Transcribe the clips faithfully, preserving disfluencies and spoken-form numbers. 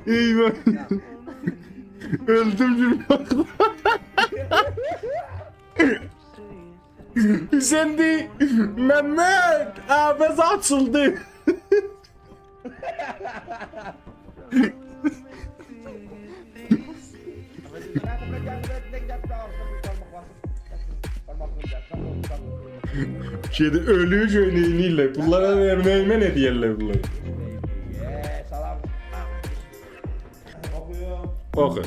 ائی وای. اؤلدوم گولمکدن. حسین دئییر: «ممد، عوض آچیلدی.» شئیده اؤلور گؤر نئینیرلر. بونلارا وئرمه‌ییمه نه دئیرلر بونلار؟ اوخو. اوخو.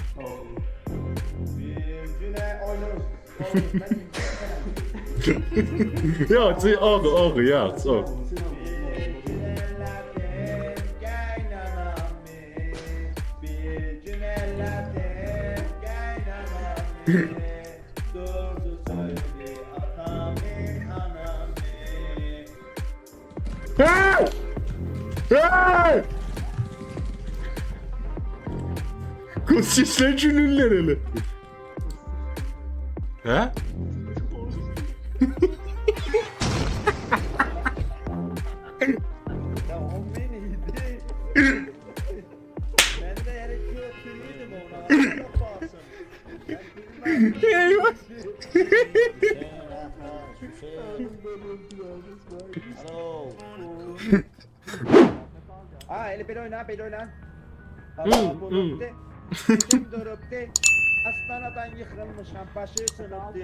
بیر گونه اوینارسان. یوخ، اوخو، اوخو، یوخ، اوخو. هئی! هئی! قیز سسلر گولورلر ائله. هه؟ یا او من ایدی. من ده یعنی گؤتوروردوم اونو، آللاه باخسین. من بیلمم. ائی وای. الو. ها، ائله بئله اوینا، بئله اوینا. هوم، هوم. دوروبدو. دوروبدو. آستانادان ییخیلمیشام، باشی سینیبدی.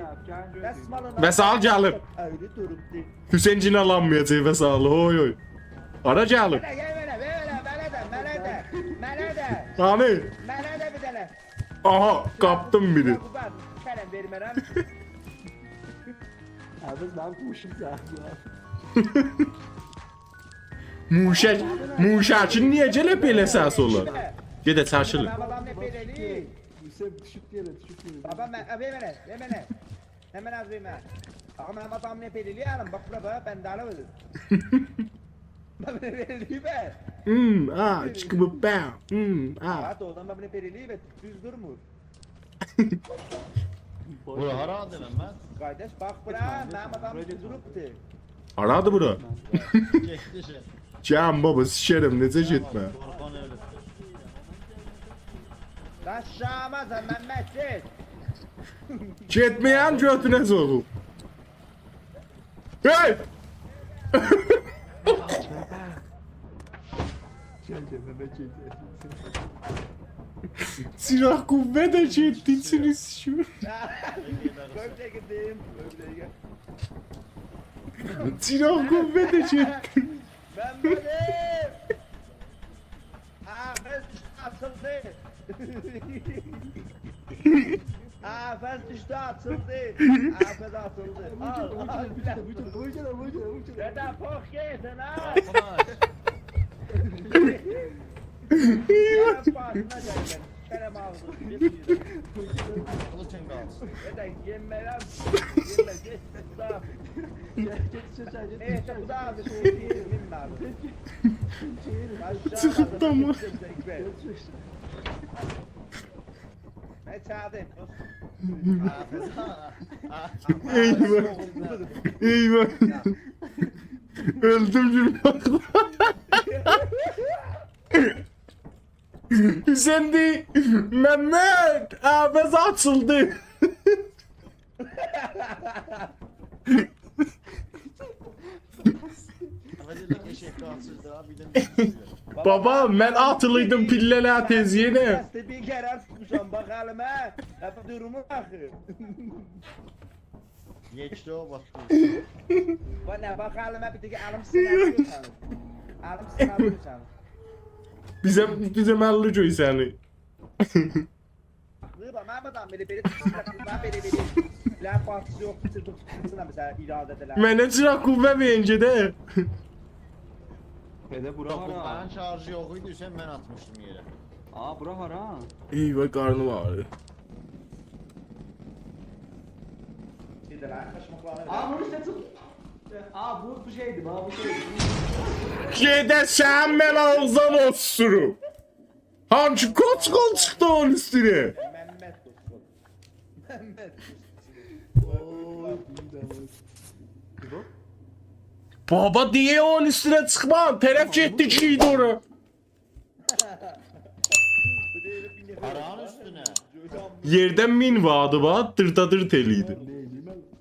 دسمالینان... وسال گلیر. اَیری دوروبدو. حسین یئنه آلانمایاجاق وسالی، اوی، اوی. هارا گلیر؟ منه، منه، منه، منه ده، منه ده، منه ده. هانی؟ منه ده بیر دنه. آها، قاپدیم بیری. یوخ، بابا، سنه وئرمه‌رم. عوض، منیم گوشیم زنگ وورور. موشک، موشکین نییه گله بئله سس اولور؟ گئده چکیلین. منیم آدام نه بئله ائله‌ییر؟ یوسف، دوشوب یئره، دوشوب یئره. بابا، من، وئر منه، وئر منه. همن از وئر منه. آغا، منیم آدام نه بئله ائله‌ییر؟ باخ بورا، باخ، بنده‌لی اولور. باخ، بئله ائله‌ییر، به. هوم، آ، چیقیب، به. هوم، آ. آغا، دوغرودان باخ، بئله ائله‌ییر، به. دوز دورمور. بورا هارادیر، ممد؟ قارداش، باخ بورا، منیم آدام دوروبدور. هارادیر بورا؟ گئتدی شئی. گلمه بابا، سیکرم، نئجه گئتمه؟ قورخان اؤلوب. داشلاماز، ممد، گئت. گئتمه‌ین گؤتونه سوخوم. هئی! گل، گل، ممد، گل، گل. چراغ قوه ده گئتدی، ایچینی سیکیم. قوی چکیلدیم، قوی چکیلدیم. چراغ قوه ده گئتدی. ممدیم! آفز دوشدو، آچیلدی. آفز دوشدو، آچیلدی. آفز آچیلدی. آل، آل، بیر دنه. گده پوخ یئییرسن، ها؟ قاپینی آچ. گرک باشینا گلمه‌دی. کلم آغزی. قیلیچین قالسین. گده یئمه‌یه، یئمه، گئت، گئت، گئت. گئت، گئت، گئت، گئت. ائه، گئت، گئت، گئت. مین باری. گئت، گئت. چیخیب داما. گئت، گئت. من چاغیردیم. ائی وای. ائی وای. اؤلدوم گولمکدن. حسین دئییر: «ممد، آفز آچیلدی.» آفز ائله ائشک قاچیردی، آبی، بیر ده... بابا، من آتیلیردیم پیلله‌لر تئز یئنه. دسته بیر قرار توتموشام، باخ الیمه. یا، بو دورومو باخین. یئکته او، باخ. باخ نه، باخ الیمه، بیر ده کی الیم سینه‌دیر سنین. الیم سینه‌دیر سنین. بیزه، بیزه مللی گؤی سنی. بویور، باخ، منیم آدام بئله، بئله چیخیر، باخ، بئله، بئله. لب باسی یوخ، چیرپیق چیخیرسین، مثلا، ایراده ائده‌لر. منه چراغ قوه وئرین گئده. ائله بورا هارا؟ قوه‌نین شارژی یوخ ایدی، حسین، من آتمیشدیم یئره. آ، بورا هارا؟ ائی وای، قارنیم آغریدی. گئده‌لر، قاچماقلاری... آ، بونون اوسته چیخ. آ، بو، بو شئیدیر، باخ، بو شئیدیر. گئده سن من آغزینا اوسوروم. هانسی قوچقول چیخدی اونون اوستونه؟ ممد قوچقول. ممد قوچقول. اوی، بیر ده وار. بابا، دئیه اونون اوستونه چیخما، طرف گئتدی، گیردی اورا. آرانین اوستونه. یئردن مین واردی، باخ، دیر دا دیر ائله‌ییردی.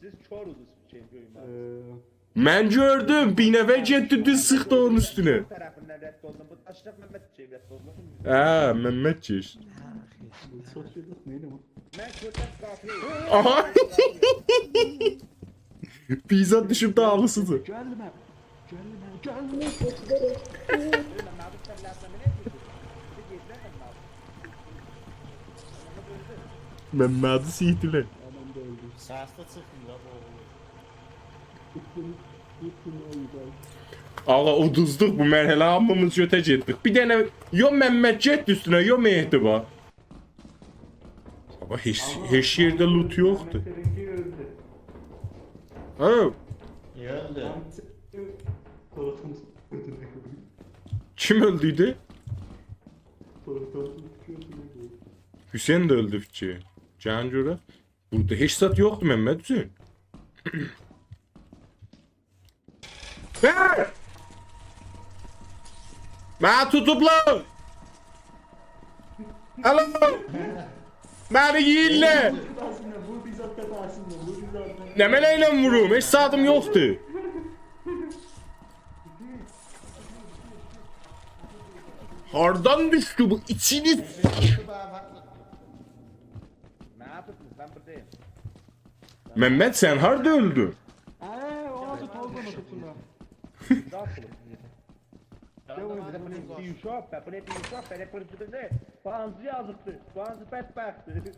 سیز کور اولدونوز، شئی، گؤرمه‌دینیز. من گؤردوم، بیر نفر گئتدی، دوز چیخدی اونون اوستونه. طرفیندن رد اولدوم. بو داشلار ممد شئی رد اولدو. هه، ممد گئچدی. چوخ گؤردوک، نه ائدیم؟ من کؤتک قاپی‌یی. آها! بیزه دوشوب داغیلسیزی. گلمه. گلمه، گلمه. ممدی سیکدیلر. آدام دا اؤلدو. سسده چیخمیر ها، بو اوغلو. آغا، اودوزدوق بو مرحله، هامیمیز گؤته گئتدیک. بیر دنه، یا ممد گئتدی اوستونه، یا مهدی وار. بابا، هئچ، هئچ یئرده لوت یوخدور. هه؟ نییه اؤلدو؟ کیم اؤلدویدو؟ حسین ده اؤلدو کی. گلین گؤرک. بورادا هئچ زاد یوخدور، ممد حسین. هه! منی توتوبلار! آلو! منی یئییرلر! نمنه ایله ووروم؟ هئچ زادیم یوخدور. هاردان دوشدو بو؟ ایچینی... منی توتموش، من بوردایام. ممد، سن هاردا اؤلدون؟ هه، او آدی تولغونو توتونور. بورادا آتیلیب. گل بورادا. بونو بیر اوشاق، بونو بیر اوشاق، بئله بیر اوشاق، بانجی یازیقدیر. بانجی بدبختدیر.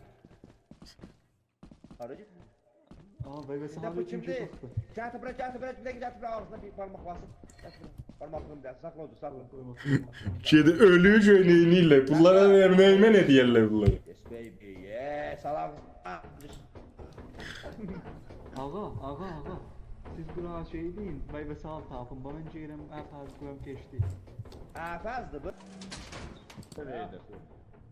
هارا گئتدی؟ آها، بی بی، بیر ده سن بو هاردا کیمدیر؟ چوخدور. گتیر بورا، گتیر بورا، بیر ده گتیر بورا، آغزینا بیر بارماق باسین. گتیر بورا. بارماق بورادا، ساخلا اودور، ساخلا. قویما، قویما، قویما. گئدیر، اؤلویو گؤر نئینیرلر. بونلارا وئرمه‌یی من ائدیرلر بونلاری. Yes, baby, yes, سلام. آغا، آغا، آغا. سیز بورا شئی دئیین، بی بی ساغ تاپین. باخ، من گئدیرم، افاز قویام کئچدی. افازدیر بو. بئله.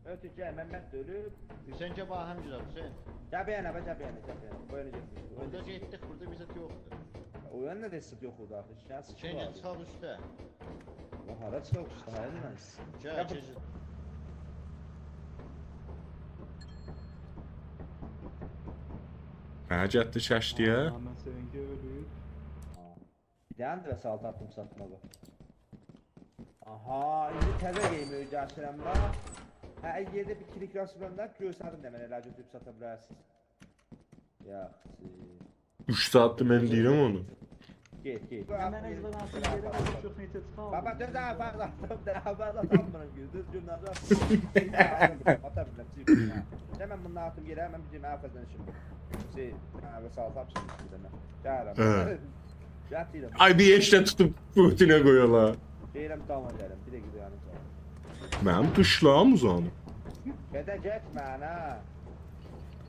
اؤتور، گل، ممد ده اؤلوب. حسین، گل باخ، هم گؤزل، حسین. گل بیر یانا، گل بیر یانا، گل بیر یانا. بو یانا گئتمیش. بورادا گئتدیک، بورادا بیزه یوخدور. او یاندا دا هئچ زاد یوخ اولدو آخی. گل، چیخ، حسین، گل، باخ. چیخاق اوسته. باخ، هارا چیخاق اوسته، هارا یانا؟ گل، گل، بو گل. هه، گئتدی، ششدی یا. آها، من سنینکی اؤلوب. بیر دنه ده وسایل تاپدیم ساتماغا. آها، ایندی تزه گئیم اؤیرشیرم دا. هه، یئرده بیر کلیک راسیرام دا، گؤستردیم ده من ائله گؤتوروب ساتا بیلرسینیز. یاخشی. اوچ ساعاتدیر من دئییرم اونو. گئت، گئت. من از بورادا آتدیم، گئری بابا، چوخ نئچه چیخار؟ بابا، دؤز، داها فازلا آتدیم، داها فازلا آتمیرام، گؤر، دؤز گؤرمه‌دیم. آتا بیلرم، چیخ. هه. من بونو آتدیم یئره، من بیر دنه آفزن ایشیم. شئی، هه، وسایل تاپسین بیر دنه. گلیرم. هه. گتیرم. آی، بیر ائشده توتوب گؤتونه قویالار. دئییرم، دالینا گلین، بیر دقیقه دایانین، دالینا. منیم قیچلاریم اوزانیب. گئده گئتمه، آنا.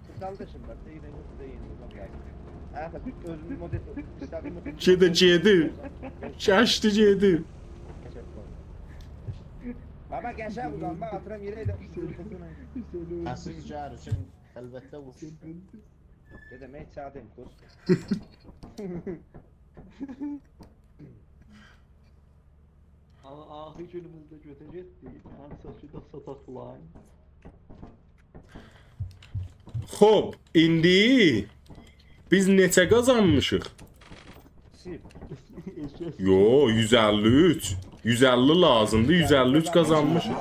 قیچالدی شیمدی، بیر دقیقه، بیر دقیقه، بیر دقیقه. هه، اؤزومون مدل، ایسته‌دیگیم مدل. گئده گئدی. ششدی گئدی. بابا، قشنگ اوزان، باخ، آتیرام یئره، ائله. حسین، گل، حسین، خلوتده وور. گئده، من ایچریده‌یم، قوز. آخی گونوموز ده گؤته گئتدی. هانسی کی دا ساتاق بولاری. خوب، ایندی بیز نئچه قازانمیشیق؟ صفر. یو، یوز اللی اوچ. یوز اللی لازیمدیر، یوز اللی اوچ قازانمیشیق.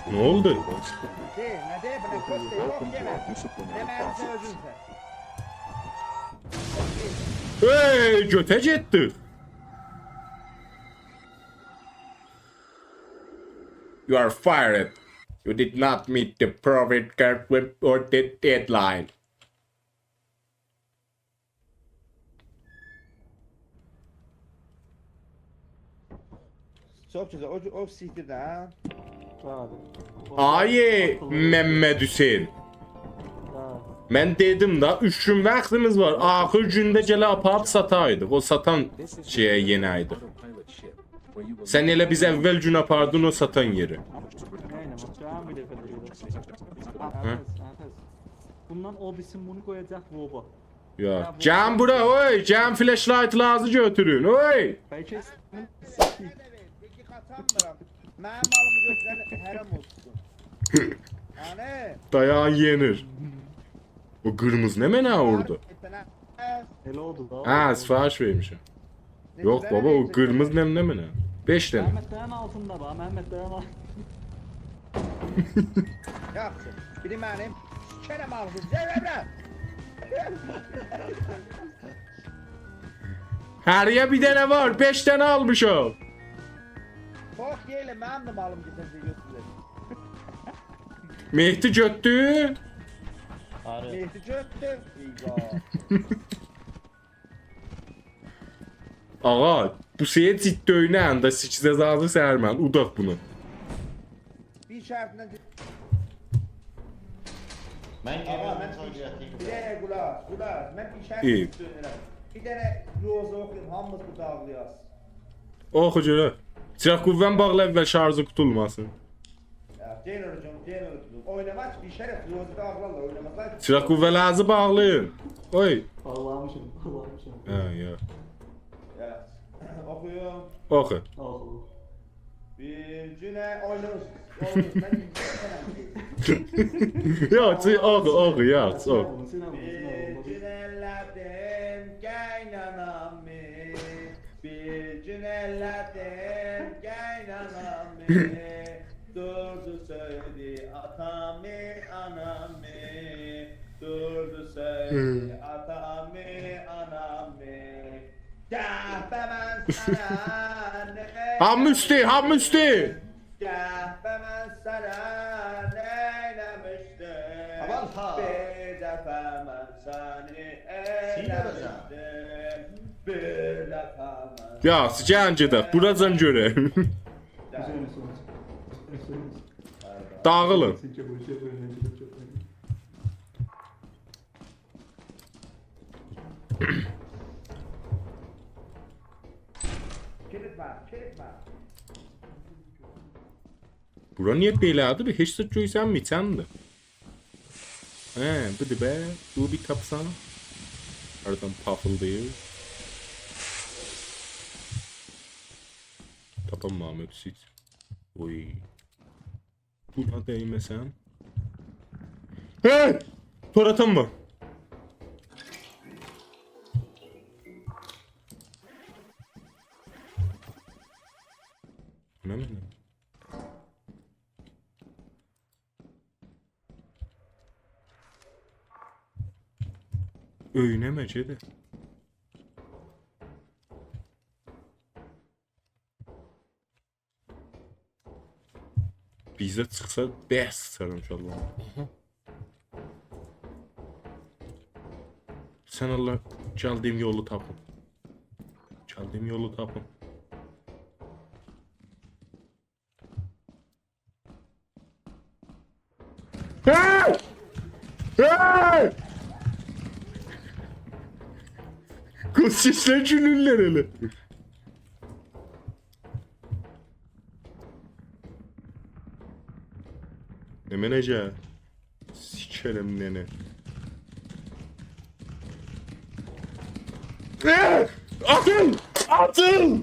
نه اولدو؟ شئی، نه دئییب، نه قوز دئییب، یوخ، یئمه. یئمه، سن اؤزونسن. هئی، گؤته گئتدی. You are fired. You did not meet the profit card with or the deadline. چوخ گؤزل. او، او سیکدیر ده، هه؟ بلی. آی، آتیلیر. ممد حسین. هه. من دئدیم دا، اوچ گون واختیمیز وار. آخیر گونده گله آپاریب ساتایدیق. او ساتان شئیه یئنه‌یدیک. سن ائله بیزی اول گون آپاردین او ساتان یئره. نه ائله‌مک؟ جان بیر دفعه ده گؤرک. هه؟ بوندان او بیریسین بونو قویاجاق روبا. یا. یا، بو گلین بورا، اوی، گلین flashlight لازی گؤتورون، اوی. بلکه سنین... سانمیرام. منیم مالیمی گؤتورن حرام اولسون. یعنی، دایاغی یئنیر. او قیرمیزی نمنه اورادا؟ ائله اودور دا. هه، سفارش وئرمیشم. یوخ بابا، او قیرمیزی نمنه نمنه؟ بئش دنه. محمد، دایا آلتیندا باخ، محمد، دایا آل. یاخشی، بیری منیم، سیکرم آغزینی، زرررر. هریه بیر دنه وار، بئش دنه آلمیشام. باخ، یئله، منیم ده مالیم گئده‌جک، گؤتوره‌جک. مهدی گؤتدو. آره. مهدی گؤتدو. ایوا. آغا، بو شئیه جدی اؤینن ده سیکیز هزار سرمن، اوداق بونو. بیر شرطله جد- من آغا، گلیرم، من سونرا بیر، گله‌جک. بیر دنه قولاق، قولاق، من بیر شرطله جدی اؤینرم. بیر دنه روزه اوخویوم، هامیمیز بورادا آغلایاق. اوخو گؤرک. چیراغ قوه‌نی باغلا، اول شارژی قوتولماسین. یا، گئن اورا، گئن، گئن اورا. اویناماز، بی‌شرف، روزه‌ده آغلارلار، اوینامازلار کی. چیراغ قوه‌لرینیزی باغلایین. اوی. باغلامیشام، باغلامیشام. هه، یا. یا، اوخویوم. اوخو. اوخو. بیر گونه اوینامیشیق. اوینامیشیق. من یوخ، چی، اوخو، اوخو، یاخشی، اوخو. سینه وور، سینه وور، سینه وور. بیر گون ائله‌دیم قاینانامی. بیر گون ائله‌دیم قاینانامی، دوردو سؤیدو آتامی، آنامی، دوردو سؤیدو آتامی، آنامی. گه به من سنه نه هامی اوستو، هامی اوستو. گه به من سنه نئیله‌میشدیم؟ آمان ها. بیر دفعه من سنی سینه بزن. ائله‌میشدیم. بیر دفعه من یا، سیکن گئدک، بوراجان گؤرک. داغیلین. بورا نییه بئله‌دیر؟ هئچ زاد گؤرسنمیر، ایچندیر. هه، بودور به. بو بیر تاپسان. هاردان پافیلداییر. تاپانمامیشیق. اوی. بونا دَیمه‌سن. هئی! تور آتام وار. بو نه منه؟ اؤینه‌مه، گئده. بیزه چیخسا، بس سیچارام ان‌شاءالله. آها. سن الله، گلدیگیم یولو تاپیم. گلدیگیم یولو تاپیم. هئی! هئی! قوز سسلر گولورلر ائله. نمنه‌جه؟ سیکرم ننه. هئی! آتیل! آتیل!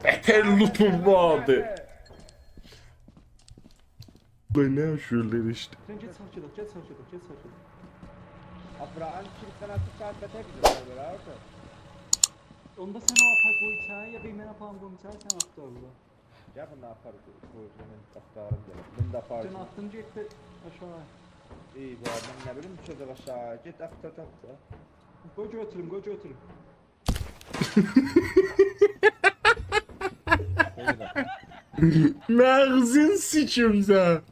بتر لوتوم واردی. بو نه شورلر ایشدی؟ سن گئت ساکیت اول، گئت ساکیت اول، گئت ساکیت اول. آپاران کیلیکدن آرتیق ساعت بتر گئدیر، بئله آرتیق. اوندا سن او آپار قوی ایچری، یا بیر من آپاریم قویوم ایچری، سن آختار بورا. گل بونو آپار قوی، قوی، من آختاریم گلیم. بونو دا آپار. سن آتدین گئتدی آشاغی. ای، بو آدام نه بیلیم، دوشه‌جک آشاغی. گئت آختار، تاپ دا. قوی گؤتوروم، قوی گؤتوروم. مغزین سیکیم سن.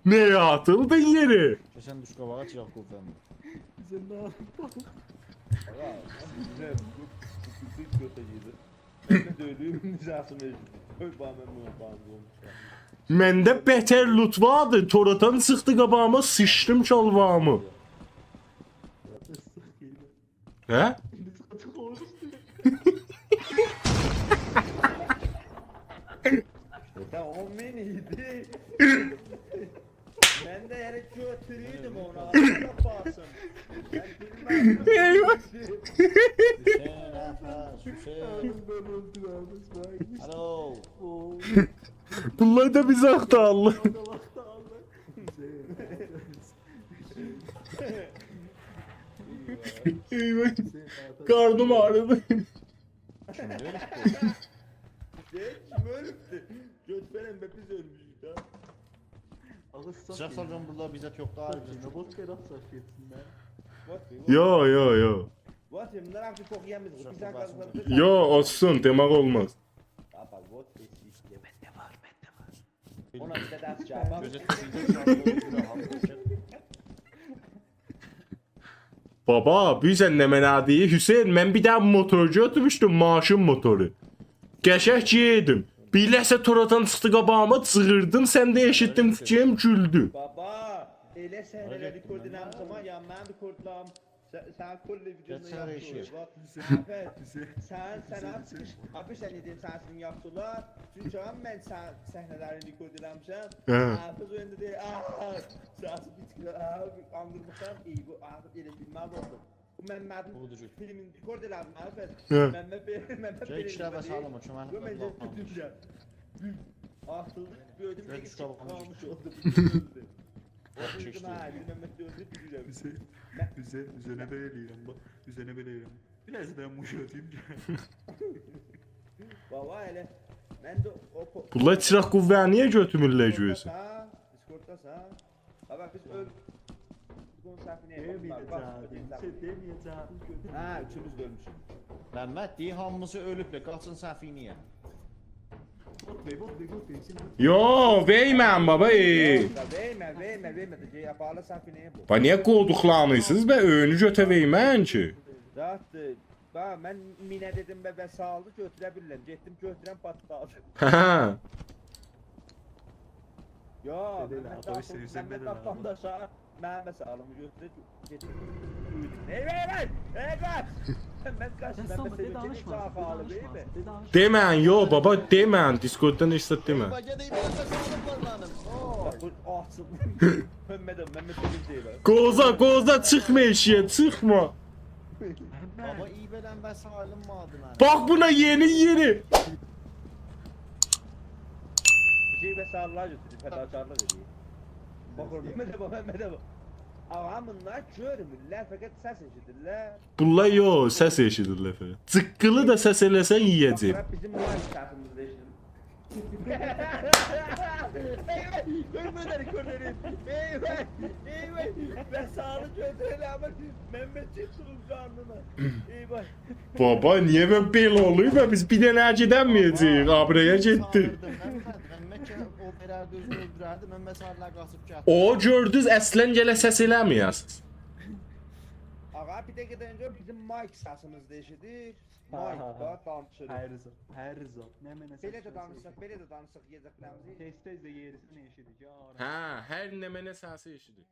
نه آتیلدین یئره؟ کئچن دوش قاباغا، چیراق قوه‌نین. بیزه نه آتیلدی؟ آغا، بیزه بو، بو، بو، بو گؤته گیردی. من ده اؤلوم، نجاتیم اؤلدو. قوی، باخ، من بونا باخ، قویموشام. منده بتر لوت واردی. تور آتان چیخدی قاباغیما، سیچدیم شالواریمی. هه؟ یا، او من ایدی. من ده ائله گؤتوروردوم اونو، آدام باسین. من بیلمم. ائیواه. حسین آقا، حسین. الو. بونلار دا بیزی آختاریرلار. ائیواه. قارنیم آغریدی. کیم اؤلوبدور؟ حسین، کیم اؤلوبدور؟ گؤت وئرین به، بیز اؤلموشوک ده. آغا، ساخ سیزه یئیین. سالجام بوردا بیزه چوخ داها ساخ یئیین. گئتسین. بوت وئر، آت ساخ یئیین. بوت وئر، بوت وئر. یو، یو، یو. بوت وئر، بونلار آرتیق چوخ یئیه‌مز. ساخ بیزه بوت قازانیر. یو، اولسون، دئمک اولماز. بابا، بوت وئر، سیز یئ، منده وار، منده وار. اونا بیزه درس چاغیر. گؤزل تیشیرجک، ساغ اول، گؤزل. بابا، بیلیرسن نمنه دئییر؟ حسین، من بیر دنه موتور گؤتورموشدوم، ماشین موتورو. قشنگ گئدیردیم. بیله‌سه توراتان چیخدی قاباغیما، جیغیردیم، سن ده ائشیتدین، فیکریم گولدو. بابا، ائله سن ائله ائله گئتدین، رکورد من ائله‌میشم ها، یا منیم رکوردلاریم، سن، سن کل ویدیوندا گئت سن یاخشی ائشیه. اولور. باخ، حافظ، سن، سن حافظ، حافظ، سن دئدین، سن سنین یاخشی اولار. چونکی ها، من سن صحنه‌لرینی رکورد ائله‌میشم. هه. حافظ او یاندا دئییر، آه، سسی بیچیله، آه، آندیرمیشام، ای، بو، آه، ائله بیلمز اولدو. بو ممدین بودور. فیلمینی رکورد ائله‌دیم، حافظ. هه. ممد بئ-، ممد گل بئله ایکی دفعه دئدی. ساغلام، او کی، منیم یوخ، من قاباغیما دئدیم، آتلامیش. دونیا. آتیلدی، گؤردوم، گؤردوم، دئدی کی، قاباغیما قالمیش اولدو، بو اؤلدو. یوخ، اوتوردوم، کئچدی. هه، بیلمم، من دؤردو، بیلیرم. حسین، حسین، اوزونه بئله ائله‌ییرم، باخ، اوزونه بئله ائله‌ییرم. بیر آز دا موش اؤتویوم. بابا، ائله، من ده او پو-، بونلار چیراغ قوه‌نی نییه گؤتورمورلر گؤیسه؟ دیسکوردداسان؟ دیسکوردداسان؟ بابا، بیز اؤل-، بونون سفینه‌یه باخ، دئمه‌یه‌جم، باخ، دئمه‌یه‌جم، سفینه. دئمه‌یه‌جم، گؤتور. هه، اوچونوز اؤلموشوک. ممد، دئییر، هامیسی اؤلوبلر، قاچین سفینه‌یه. بوت وئر، بوت وئر، بوت وئر، سن بوت وئر. یو، وئرمه‌یین بابا، ای. یوخ دا، وئرمه، وئرمه، وئرمه، ده گئت آپاریلار سفینه‌یه بو. با، نییه قوردوقلارینی سیز به، اؤیونو گؤته وئرمه‌یین کی. راحتدیر. باخ، من مینه دئدیم و، و سالدی، گؤتوره بیلیرم. گئتدیم، گؤتورم، پاتلادی. هه. یو، دئدی، ممد آتوبوس آتیلدی، سئوسن ممد بئله آتلاندی آشاغی. منیم ساغلیمی گؤتوره، گئتدی. ای، ای، ای، ای، قاچ! من قاچ، سن من ساغ اول، دئ، سئویلجک دانیشما، دئ، چاغالی، دانیشما، دئییلمی؟ دئ، دانیشما. دئمه‌یین، یو، بابا، دئمه‌یین. دیسکورددان هئچ زاد دئمه. باخ، گئدک، بیر دنه ساغلیق وار منیم. اوی. باخ، بو آچیلدی. ممد، ممد، بیر شئی وار. قوزا، قوزا، چیخما ائشییه، چیخما. بابا، ای، بئله وسایلیم واردی منیم. باخ بونا، یئنی، یئنی. بیر شئی وسایل‌لر گؤتورور، فداکارلیق ائدیر. باخ، اوردا ممده باخ، ممده باخ. آغا، بونلار گؤرمورلر، فقط سس ائشیدیرلر. بونلار یوخ، سس ائشیدیرلر فقط. جیققیلی دا سس ائله‌سن، یئیه‌جک. باخ، بیزیم مایک سسیمیزی ائشیدیر. ائیواه، قوی من ده رکورد ائله‌ییم. ائیواه، ائیواه. وسایلی گؤتور ائله، آمما ممد چیخدی بونون قارنینا. ائیواه. بابا، نییه من بئله اولوب؟ بیز بیر دنه گئدنمه‌یه‌جه‌ییک. آبیری‌یه گئتدی. ساغیردیم، ممد. ممد کی، او وئرردی، اؤزونو اؤلدورردی. ممد ساغیرلار قاچیب گلدی. او گؤردونوز، اصلاً گله سس ائله‌مه‌یه‌سینیز. آغا، بیر دقیقه دایان گؤر، بیزیم مایک سسیمیزی ده ائشیدیر. مایک، باخ، دانیشیریق. هر زاد، هر زاد. نمنه سس ائشیدیر. بئله ده دانیشساق، بئله ده دانیشساق، یئیه‌جکلریمیزی. تئز-تئز ده یئریسینی ائشیدیر. هه، هر نمنه سسی ائشیدیر.